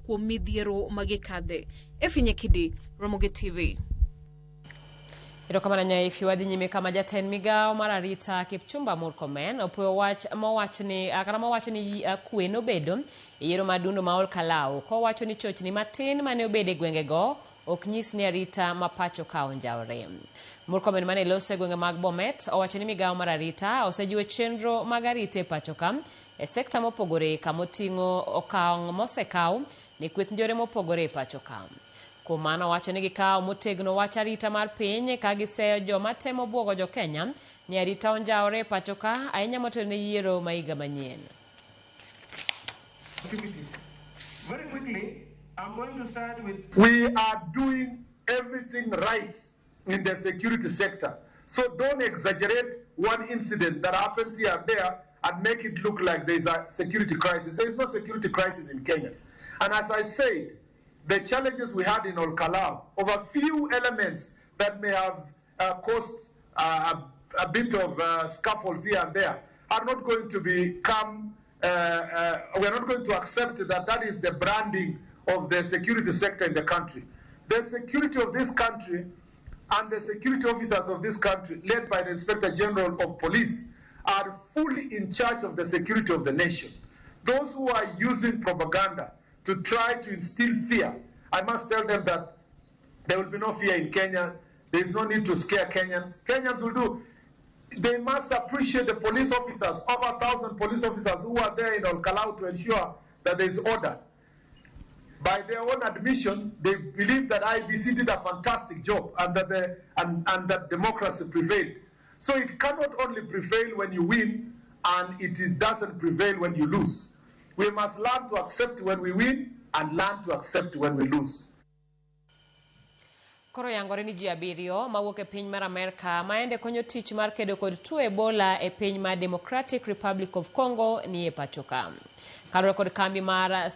kuom midhiero ma gikadhe. Effie Nyakidi, Ramogi TV. Erokamano Nyaifi, wadhi nyime kama jatend migawo mar arita Kipchumba Murkomen opuoyo wach mowach ni kata mowacho ni kwe nobedo e yiero mar dundo ma Ol Kalou kowacho ni chochni matin mane obedo e gwengego ok nyis ni arita ma pacho ka onjawre. Murkomen mane loso e gwenge mag Bomet owacho ni migawo mar arita osejiwo chenro mag arita e pacho ka e sekta mopogore kamoting'o okang' mosekaw ne kweth njore mopogore e pacho ka. Kuom mano owacho ni gikawo motegno wach arita mar piny ka giseyo joma temo buogo jo Kenya ni arita onjawre e pacho ka ahinya motelo ne yiero ma higa manyien. Activities. Very quickly, I'm going to start with. We are doing everything right in the security sector. So don't exaggerate one incident that happens here and there and make it look like there's a security crisis. There is no security crisis in Kenya. And as I said, the challenges we had in Ol Kalou of a few elements that may have caused a bit of scuffles here and there are not going to become, we are not going to accept that that is the branding of the security sector in the country. The security of this country and the security officers of this country, led by the Inspector General of Police, are fully in charge of the security of the nation. Those who are using propaganda to try to instill fear, I must tell them that there will be no fear in Kenya. There is no need to scare Kenyans. Kenyans will do. They must appreciate the police officers, over 1,000 police officers who are there in Ol Kalou to ensure that there is order. By their own admission, they believe that IEBC did a fantastic job and that, and that democracy prevailed. So it cannot only prevail when you win, and it doesn't prevail when you lose. We must learn to accept when we win and learn to accept when we lose. Koro yangore ni ji 7 mawuok e piny mar Amerka maende konyo tich mar kedo kod tuo Ebola e piny mar Democratic Republic of Congo ni e pacho ka. Kaluwore kod kambi mar